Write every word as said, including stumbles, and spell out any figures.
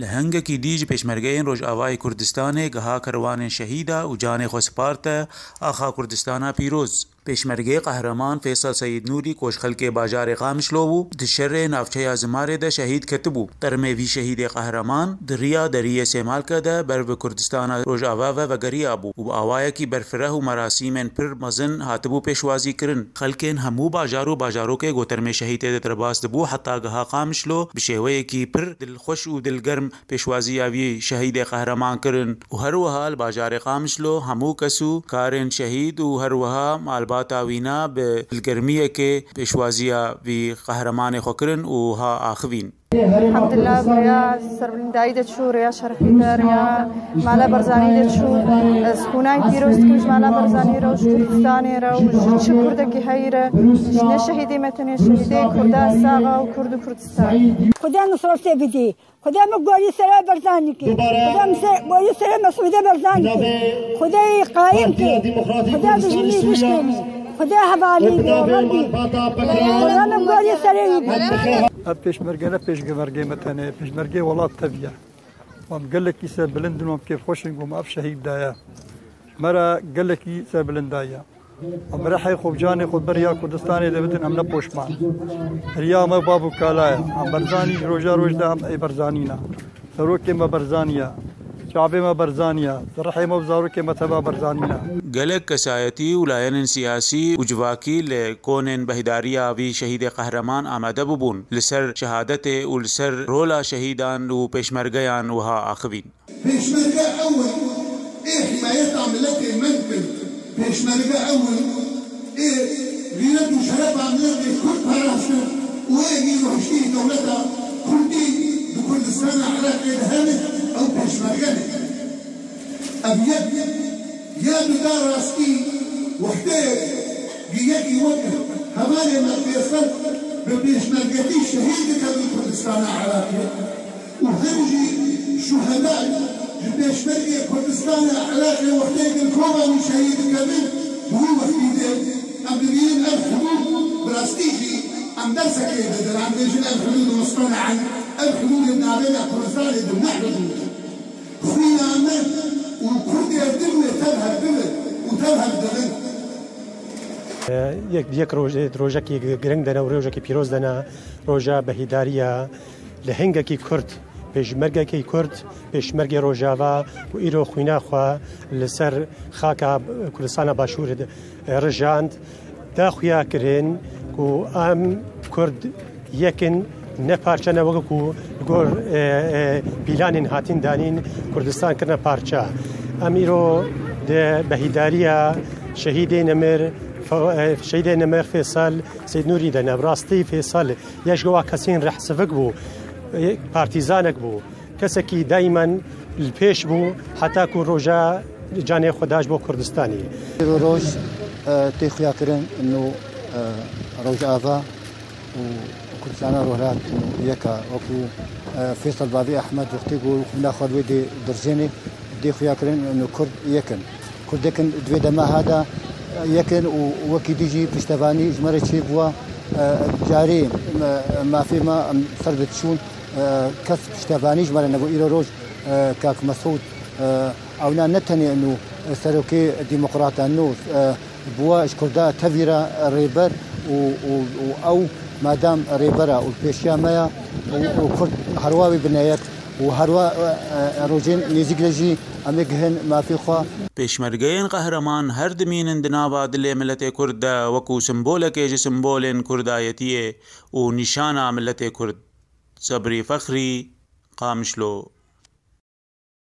Li hingekî dî ji pêşmergeyên Rojavayê Kurdistanê giha kerwanên şehîda û canê xwe sparte axa Kurdistana pîroz. Pêşmergê qehreman Fêsal Seyîd Nûrî, ku ji xelkê bajarê Qamişlo bû, di şerê navçeya Zimarê de şehîd ketibû. Termê vî şehîdê qehreman di riya deriyê Sêmalke de ber bi Kurdistana Rojava ve vegeriyabû û bi awayekî berfireh û merasîmên pir mezin hatibû pêşwazîkirin. Xelkên hemû bajar û bajarokê ku termê şehîdê de derbas dibû, heta giha Qamişlo bi şêweyekî pir dilxweş û dilgerm pêşwaziya vî şehîdê qehreman kirin û her wiha li bajarê Qamişlo hemû kes û karên şehîd û her wiha malbata wîna bi dilgermiyekê pêşwaziya vî qehremanê xwe kirin û ha axivîn. Elhamdulillah, rêya serbilindayî de çû, rêya şerefî de, rêya mala Barzanî de çû. Ez hûnayî pîroz dikim ji mala Barzanî re û ji Kurdistanê re û ji çi Kurdekî heyî re. Ji ne şehîdê me tenê, şehîdê Kurda sax e û Kurd û Kurdistan. Xuda nusretê bidî. Xwedê min gorî serê Barzanî kî. Xwedê min se-, gorî serê Mesûdê Barzanî kî. Xwedê wî qayîm kî. Xwedê dijminî bişkênî. Xwedê hevalî bê, Rebbî. Xwedê min gorî serê wî bê. Ev pêşmerge ne pêşmergê me tenê, pêşmergê welat tevî ye. Em gelekî serbilind in, em kêfxweş in ku me ev şehîd daye. Me re gelekî serbilind daye. Em rihê xwe û canê xwe ber ya Kurdistanê de bidin, em ne poşman. Riya me bav û kala ye. Em Barzanî ji roja roj de em ê Barzanî ne. Serokê me Barzanî ye. Çavê me Barzanî ye. Rihê me û zarokê me teva Barzanî ne. Gelek kesayetî û layenên siyasî û civakî li konên behdariya vî şehîdê qehreman amade bibûn. Li ser şehadetê û li ser rola şehîdan û pêşmergeyan wiha axivîn. Pêşmerge ew in ê himayeta miletê me dikin. Pêşmerge ew in ê xîret û şerefa miletê Kurd parastin û ê îro hiştî dewleta Kurdî di Kurdistana Iraqê de hene, ew pêşmerge ne. Ev yek ya dida rastî wehdeyê yekî wek hevalê me Fêsel bi pêşmergetî şehîd dike li Kurdistana Iraqê. û her jî şuheda ji pêşmergê Kurdistana Iraqê wextê li Kobanî şehîd dikevin, bi wî wextî de em dibînin ev hudûd bi rastî jî em dersekê didin. Em dibêjin ev hudûd musqena'in, ev hudûdên navêna Kurdistanê di ne hudûd. Xwîna me û Kurdê din wê tev hev bibin û tev hev dibin. Yek, yek roj-, rojekî giring dene û rojekî pîroz dene, roja behîdariya li hingekî Kurd, pêşmergekî Kurd, pêşmergê Rojava ku îro xwîna xwe li ser xaka Kurdistana Başûrê de rijand, da xuya kirin ku em Kurd yek in, ne parçe ne, weke ku li gor, e, e, pîlanên hatin danîn Kurdistan kirine parçe. Em îro di behîdariya şehîdê nemir, fe-, e, şehîdê nemir Fêsal Seyîd Nûrî de ne. Bi rastî Fêsal yek ji wa kesên rehsivik bû, e, partîzanek bû. Kesekî daymen li pêş bû heta ku roja canê xwe da ji bo Kurdistanê. Îro roj, e, tê xuya kirin û, e, Rojava û Kurdistana Rojhilat yek e. Wekî, e, Fêsal Bavî Ehmed wextê ku xwîna xwe li wê dê dirijênê, dê xuya kirin û Kurd yek in. Kurdek in di vê dema ha de yek in û wekî dî jî piştevanî ji me re çêbûye, e, carê me, mafê me em ser diçûn, e, kes piştevanî ji me re nebû. Îro roj, e, Kak Mesûd, e, ewna ne tenê û serokê demokrata nû, e, bûye ji Kurda tevî re rêber û, û, û ew madam rêber e û pêşiya me ye û, û Kurd herwa wê bine yek û herwa, e, e, rojên nêzîk de jî em ê gihin mafê xwe. Pêşmergeyên qehreman her dimînin di nava dilê miletê Kurd de wekû simbolekê ji simbolên Kurdayetiyê û nîşana miletê Kurd. Sebrî Fexrî, Qamişlo.